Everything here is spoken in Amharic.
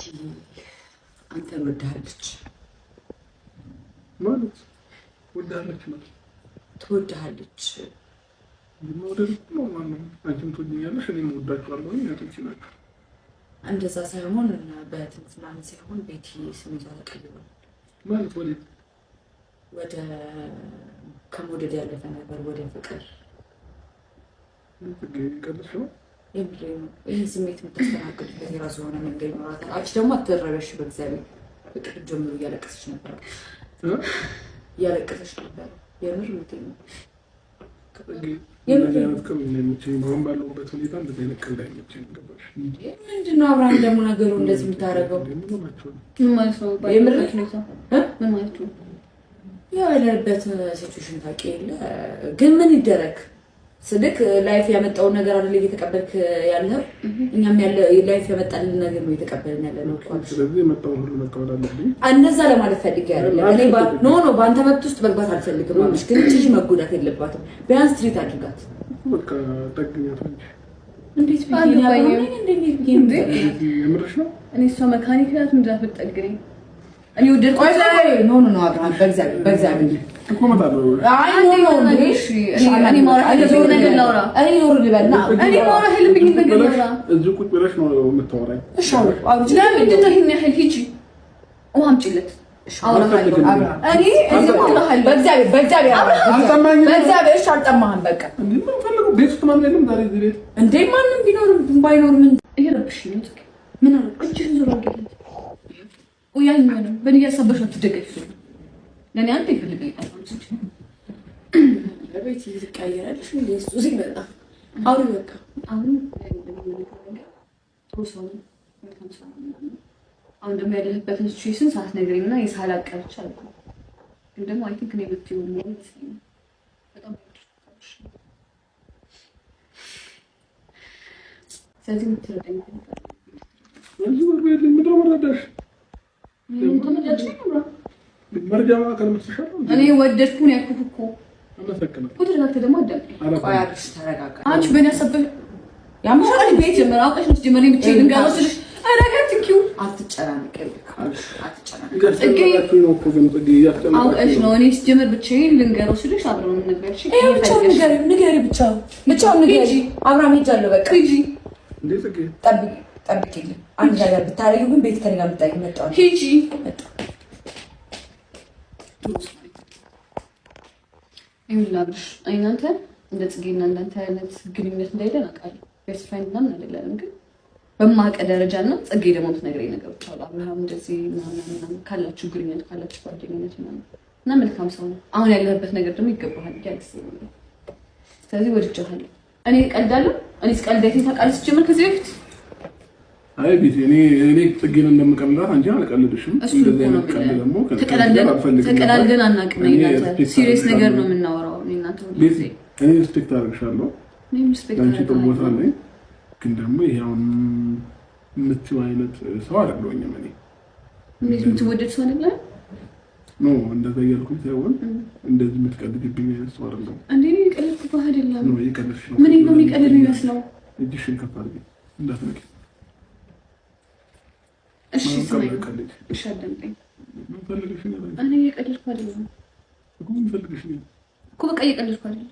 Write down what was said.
ቤቲ አንተን ወድሃለች። ማለት ወድሃለች ማለት ትወድሃለች። መውደድ እኮ normal ነው። አንቺም ትወጂኛለሽ፣ እኔም እወዳችኋለሁ። እህቶቼ ናቸው። እንደዛ ሳይሆን በትምህርት ምናምን ሳይሆን ቤቲ ስሜቷ ተቀይሯል። ማለት ወዴት? ወደ ከመውደድ ያለፈ ነገር፣ ወደ ፍቅር። ቀልሽ ነው? የምሬን ነው። ይህን ስሜት የምታስተናግድበት የራሱ የሆነ መንገድ ይኖራታል። አንቺ ደግሞ አትረበሽ። በእግዚአብሔር ፍቅር ጀምሮ እያለቀሰች ነበር፣ እያለቀሰች ነበር። የምር እውነቴን ነው። እንደዚህ አይነት ቀልድ አይመቸኝም። አሁን ባለሁበት ሁኔታ እንደዚህ አይነት ቀልድ አይመቸኝም። ገባሽ? ምንድን ነው አብርሃም ደግሞ ነገሩ እንደዚህ የምታደርገው? ምን ሆናችሁ ነው? ምን ማለት ነው? የምር? ባለበት ሁኔታ ምን ማለት ነው? ያው ያለንበት situation ታውቂ የለ፣ ግን ምን ይደረግ ስልክ life ያመጣውን ነገር አይደል እየተቀበልክ ያለው? እኛም ያለ life ያመጣልን ነገር ነው እየተቀበልን ያለ ነው እኮ። ስለዚህ የመጣውን ሁሉ መቀበል አለብኝ። እንደዛ ለማለት ፈልጌ አይደለም። እኔ no, በአንተ መብት ውስጥ መግባት አልፈልግም። አብርሽ ግን እቺ ልጅ መጎዳት የለባትም። ቢያንስ treat አድርጋት። በቃ ጠግኛት እንጂ። እንዴት ብዬ ነው አልገባኝም። ያለው? እንዴት ብዬ ነው? የምርሽ ነው? እኔ እሷ መካኒክ ናት፣ ምንድን ናት የምትጠግነኝ? እኔ ወደድኩት። ቆይ ቆይ፣ no, no, no አብርሃም፣ በእግዚአብሔር፣ በእግዚአብሔር። እኮ እመጣለሁ። አይ no, no። እሺ፣ እኔ ማውራት ያለብኝን ነገር ላውራ። እኔ ኖር ልበልና። እኔ ማውራት ያለብኝን ነገር ላውራ። እዚሁ ቁጭ ብለሽ ነው የምታወራኝ። እሺ አውሪ፣ አውሪ። ለምንድን ነው ይሄን ያህል? ሂጂ ውሃ አምጪለት። አውራሃለሁ። አብርሃም። እኔ እዚህ አውራሃለሁ። በእግዚአብሔር፣ በእግዚአብሔር፣ አልጠማኝም። በእግዚአብሔር። እሺ አልጠማህም። በቃ። እንዴ፣ ምን ፈልጉ? ቤት ውስጥ ማንም የለም ዛሬ እዚህ ቤት። እንዴ፣ ማንም ቢኖርም ባይኖርም ምን እየረብሽኝ ነው። ጽጌ። ምን አደረኩ? እጅሽን ዞር አድርጊለት። ያኛውንም በእኔ እያሳበሽ አትደገፊ። ለእኔ አንተ ይፈልገኝ። ቤት ትቀያየራለሽ እንዴ? እሱ ሲመጣ አውሪ በቃ። አሁን ነገር ጥሩ ሰው ነው፣ መልካም ሰው ነው ምናምን። አሁን ደግሞ ያለህበትን situation ሳትነግረኝ እና የሳላቅ ቀርቼ አልኩህ። ግን ደግሞ I think እኔ ብትይው more ይመስለኛል። በጣም ነው። ስለዚህ የምትረዳኝ እፈልጋለሁ። እዚህ ወር የለኝ። ምንድን ነው የምረዳሽ? መረጃ ማዕከል መስሻለሁ። እኔ ወደድኩህ ነው ያልኩህ እኮ። አመሰግናለሁ። እኮ ተረጋግተህ ደግሞ አዳምጠኝ። ቆይ አብርሽ ተረጋጋ። አንቺ በእኔ አሳበሽ ያምሻል። ቤት ጀመረ አውቀሽ ነው ስትጀምሪ ብቻዬን ልንገረው ስልሽ ኧረ ትንኪው። አትጨናነቅ፣ አብርሽ አትጨናነቅ። እያስጨነቃችሁኝ ነው እኮ ግን ጽጌ፣ እያስጨነቃችሁኝ አውቀሽ ነው። እኔ ስጀምር ብቻዬን ልንገረው ስልሽ አብረን ነው የምንነግርሽ። ይኸው ብቻውን ንገሪው፣ ንገሪው፣ ብቻውን፣ ብቻውን ንገሪው። አብርሃም ሄጃለሁ በቃ። ሂጂ። እንዴ ጽጌ። ጠብቂ፣ ጠብቂልኝ። አንድ ነገር ብታረጊው ግን ቤት ከእኔ ጋር የምታውቂው መጣሁ። ሂጂ። መጣሁ። ይኸውልህ አብርሽ፣ እኔ እናንተ እንደ ጽጌና እንዳንተ አይነት ግንኙነት እንደሌለን አውቃለሁ። Best friend ምናምን አይደለንም፣ ግን በማውቀ ደረጃ እና ጽጌ ደግሞ የምትነግረኝ ነገሮች አሉ። አብርሃም እንደዚህ ምናምን ምናምን ካላችሁ ግንኙነት፣ ካላችሁ ጓደኝነት ምናምን እና መልካም ሰው ነው። አሁን ያለህበት ነገር ደግሞ ይገባሃል ብዬ አልስብም። ስለዚህ ወድጄሃለሁ። እኔ እቀልዳለሁ። እኔ ስቀልድ አይተኸኝ ታውቃለህ? ስትጀምር ከዚህ በፊት አይ ቤቲ፣ እኔ ጽጌን እንደምቀልዳት አንቺን አልቀልድሽም። እሱ እንደዚህ እኮ ነው አይነት ቀልድ ደግሞ ተቀላልደን አልፈልግም። ተቀላልደን አናውቅም። እኔ እኔ እናንተ respect serious ነገር ነው አደርግሻለሁ። የምናወራው። እኔ እናንተ ሁሉ ቤቲ፣ ጊዜ እኔ respect አደርግሻለሁ። እኔም respect ለአንቺ ጥሩ ቦታ አደርግሃለሁ። አለኝ። ግን ደግሞ ይሄ አሁን የምትይው አይነት ሰው አይደለሁኝም እኔ። እንዴት፣ የምትወደድ ሰው አይደለም? No፣ እንደዛ እያልኩኝ ሳይሆን እንደዚህ የምትቀልጅብኝ አይነት ሰው አይደለሁም። እንዴ፣ እኔ የቀለድኩብህ አይደለም። No፣ እየቀለድሽ ነው። ምን ነው የሚቀልድ የሚመስለው? እጅሽን ከፍ አድርጊ፣ እንዳትነቂ። እሺ ስማኝ፣ ቀልድ እሺ አዳምጠኝ። ምን ፈልገሽ ነው? እኔ እየቀለድኩ አይደለም። እኮ ምን ፈልገሽ ነው? እኮ በቃ እየቀለድኩ አይደለም።